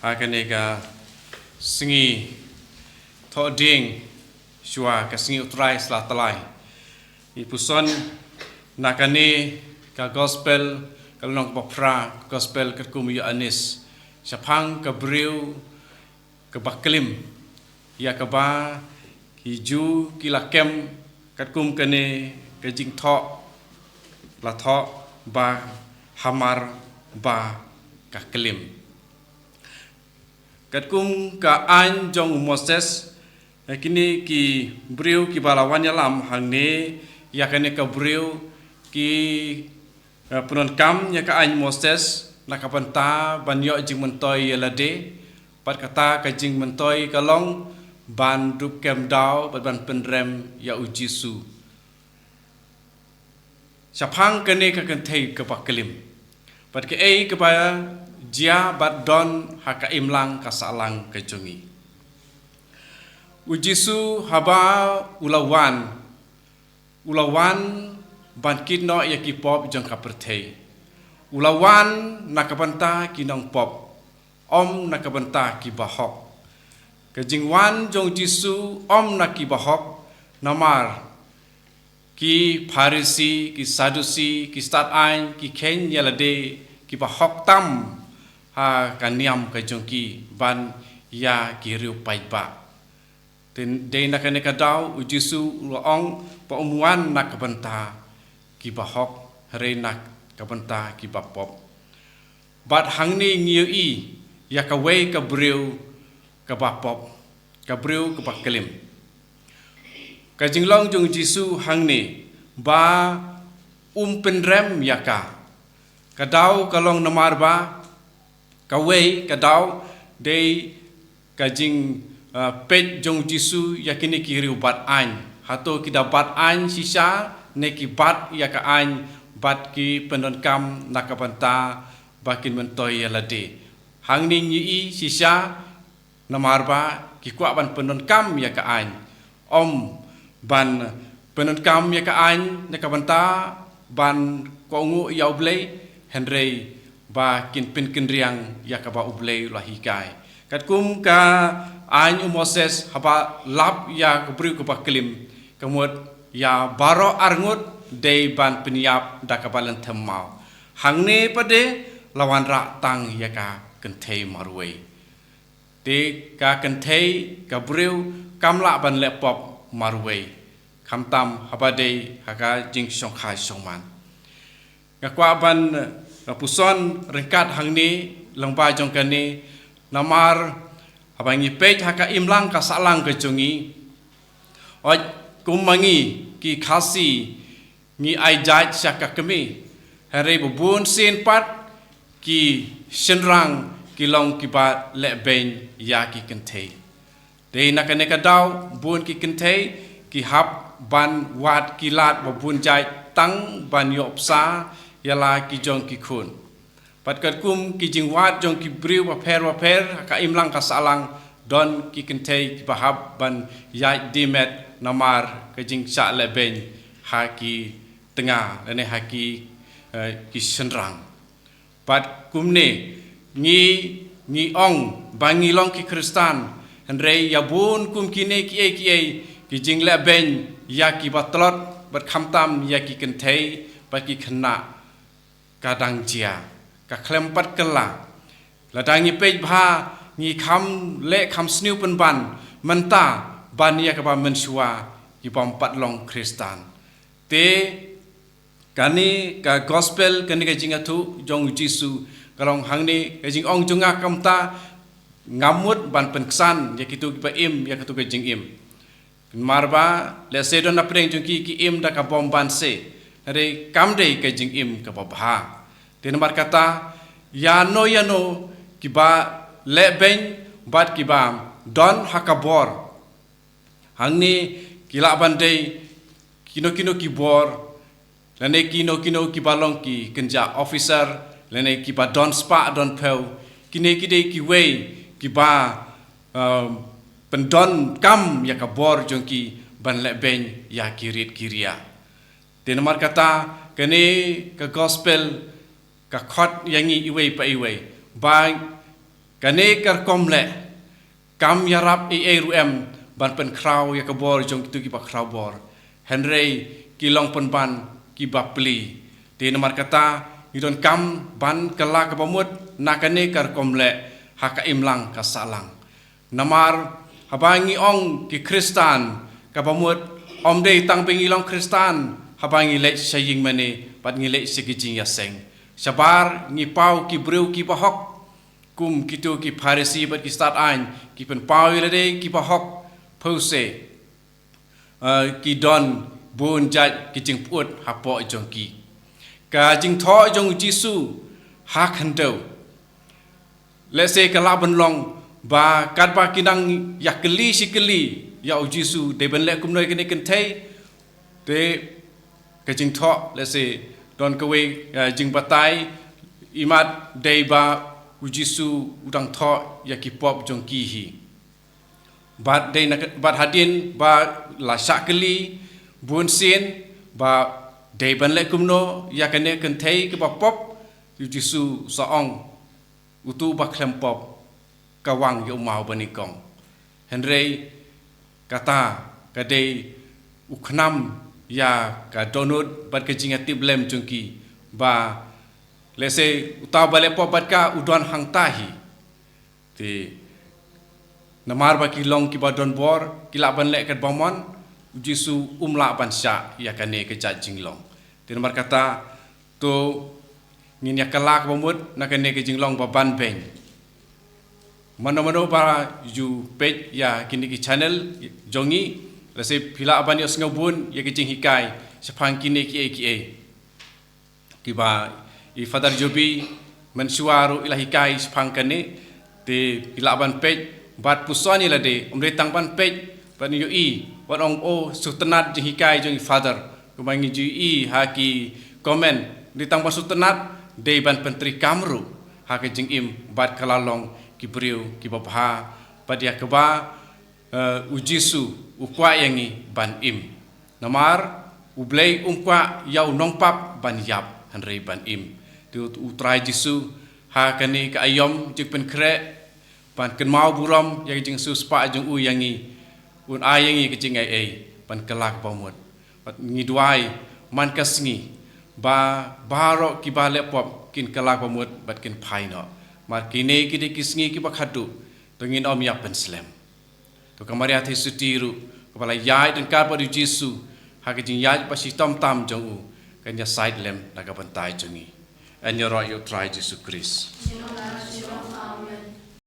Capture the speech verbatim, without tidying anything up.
Ha kane ka sngi Thohdieng, shuwa ka sngi U Trai Slatlai, ngi puson na kane ka gospel, ka lynnong ba phra, gospel katkum u Ïoannis, shaphang ka briew kaba klim, ïa kaba ki Jiw ki la kem katkum kane ka jingthoh, la thoh ba hamar ba ka klim. Katkum ka aiñ jong u Moses, kine ki briew kiba la wan ïalam hangne, ïa kane ka briew ki Eh, pyndonkam ïa ka aiñ Moses na ka bynta ban ïoh jingmyntoi ïa lade, bad kata ka jingmyntoi ka long ban dup kem daw bad ban pynrem ïa u Jisu. Shaphang kane ka kynthei kaba klim, bad kaei kaba jia bad don ha ka imlang ka sahlang ka jong ngi. U Jisu haba u la wan, u la wan ban kit noh ïa ki pop jong ka pyrthei. U la wan na ka bynta ki nongpop, ym na ka bynta ki bahok. Ka jingwan jong Jisu ym na ki bahok, namar ki Pharisi, ki Sadusi, ki stad aiñ, ki kheiñ ïa lade, ki bahok tam ha ka niam ka jong ki ban ïa ki riew paidbah. Te dei na kane ka daw u Jisu u la ong ba um wan na ka bynta ki bahok, hynrei na ka bynta ki bapop. Bad hangne ngi ïohi ïa kawei ka briew kaba pop, ka briew kaba klim. Ka jinglong jong u Jisu hangne ba um pynrem ïa ka. Ka daw ka long namar ba kawei ka daw dei ka jing, ah, peit jong u Jisu ïa kine ki riew bat aiñ. Hato ki da bat aiñ shisha ne ki bat ïa ka aiñ bad ki pyndonkam na ka bynta ba kin myntoi ïa lade. Hangne ngi ïohi shisha namar ba ki kwah ban pyndonkam ïa ka aiñ. Ym ban pyndonkam ïa ka aiñ na ka bynta ban kohnguh ïa U Blei, hynrei ba kin pynkynriang ïa kaba U Blei u la hikai. Katkum ka aiñ u Moses haba lap ïa ka briew kaba klim, ka mut ïa baroh arngut dei ban pynïap da kaba lynthem maw. Hangne pat de la wanrah tang ïa ka kynthei marwei. Te ka kynthei, ka briew kam lah ban leh pop marwei, khamtam haba dei ha ka jingshongkha shongman. Nga kwah ban, eh, puson ryngkat hangne lyngba jong kane, namar haba ngi peit ha ka imlang ka sahlang ka jong ngi, oi, kum ma ngi ki Khasi ngi ai jait sha ka kmie, hynrei ba bun sien pat ki shynrang ki long kiba leh beiñ ïa ki kynthei. Dei na kane ka daw bun ki kynthei ki hap ban wad ki lad ba bun jait tang ban ïoh bsa ïa la ki jong ki khun. Bad katkum ki jingwad jong ki briew bapher bapher ha ka imlang ka sahlang, don ki kynthei kiba hap ban ïaid dih met namar ka jingshah leh beiñ ha ki tnga lane ha ki, eh, ki shynrang. Bad kumne ngi, ngi ong ba ngi long ki Khristan, hynrei ïa bun kum kine kiei kiei ki jingleh beiñ ïa kiba tlot bad khamtam ïa ki kynthei bad ki khynnah ka dang jia, ka khlem pat kylla. Lada ngi peit bha ngi kham leh kham sniew pynban mynta ban ïa kaba mynshuwa ki bym pat long Khristan. Te kane ka gospel, kane ka jingïathuh jong u Jisu ka long hangne, ka jingong jong nga kumta, ngam mut ban pynksan ïa kito kiba im ïa kito ka jingim. Namar ba lehse don na pdeng jong ki ki im da ka bym banse, hynrei kam dei ka jingim kaba bha. Te namar kata, ïano ïano kiba leh beiñ bad kiba don ha ka bor hangne, ki lah ban dei kino kino ki bor, lane kino kino kiba long ki kynja officer, lane kiba don spah don phew, kine ki dei kiwei kiba, um, pyndonkam ïa ka bor jong ki ban leh beiñ ïa ki rit ki ria. Te namar kata, kane ka gospel ka khot ïa ngi iwei pa iwei ba Kane ka rukom leh kam ïarap ei ei ruh em ban pynkhraw ïa ka bor jong kito kiba khraw bor, hynrei ki long pynban kiba pli. Te namar kata ngi donkam ban kylla kaba mut na kane ka rukom leh ha ka imlang ka sahlang. Namar haba ngi ong ki Khristan, kaba mut ym dei tang ba ngi long Khristan haba ngi leit sha ïing mane bad ngi leit sha ki jingïaseng. Shabar ngi paw ki briew kiba hok, kum kito ki Pharisi bad ki stad aiñ, ki pynpaw ïa lade kiba hok, phew se, eh, ki don bun jait ki jingpyut hapoh jong ki. Ka jingthoh jong u Jisu ha khyndew, lehse ka lah ban long ba katba ki nang ïa kylli shi kylli ïa u Jisu, dei ban leh kumno ïa kane ka kynthei. Te ka jingthoh, lehse don kawei, eh, jingbatai, imat dei ba u Jisu u dang thoh ïa ki pop jong ki hi. Bad dei na, bad hadien ba la shah kylli bun sien ba dei ban leh kumno ïa kane ka kynthei kaba pop, u Jisu sa ong, utu ba khlem pop, ka wang ïa u maw banyngkong. Hynrei kata ka dei u khnam ïa ka dohnud bad ka jingïatiplem jong ki, ba lehse uta ba leh pop bad ka u don hangta hi. Te namar ba ki long kiba don bor, ki lah ban leh katba mon, u Jisu um lah ban shah ïa kane ka jait jinglong. Te namar kata to ngin ïa kylla kaba mut na kane ka jinglong ba ban beiñ. Mano mano ba ju peit ïa kine ki channel jong ngi, lehse phi lah ban ïohsngew bun ïa ki jinghikai shaphang kine kiei kiei kiba i Father Jobi mynshuwa ruh i la hikai shaphang kane. Te phi lah ban peit bad puson ïa lade, ym dei tang ban peit bad ïohi, wat ong, oh, sngewtynnat jinghikai jong i Father. Kumba ngi ju ïohi ha ki comment, ym dei tang ban sngewtynnat, dei ban pyntreikam ruh ha ka jingim bad ka la long ki briew kiba bha, bad ïa kaba, eh, u Jisu u kwah ïa ngi ban im. Namar U Blei um kwah ïa u nongpap ban ïap, hynrei ban im. Te u, U Trai Jisu ha kane ka aïom jingpynkhreh ban kynmaw burom ïa ka jingsiewspah jong u ïa ngi, un ai ïa ngi ka jingaiei ban kylla kaba mut. Bad ngi duwai man ka sngi ba baroh kiba leh pop kin kylla kaba mut bad kin phai noh. Namar kine ki dei ki sngi kiba khadduh, to ngin ym ïa pynslem. To ka Maria Theisotti ruh, kaba la ïaid ryngkat bad u Jisu ha ka jingïaid ba shitom tam jong u, kan ïasaid lem na ka bynta jong ngi. Yn ïaroh ïa U Trai Jisu Khrist.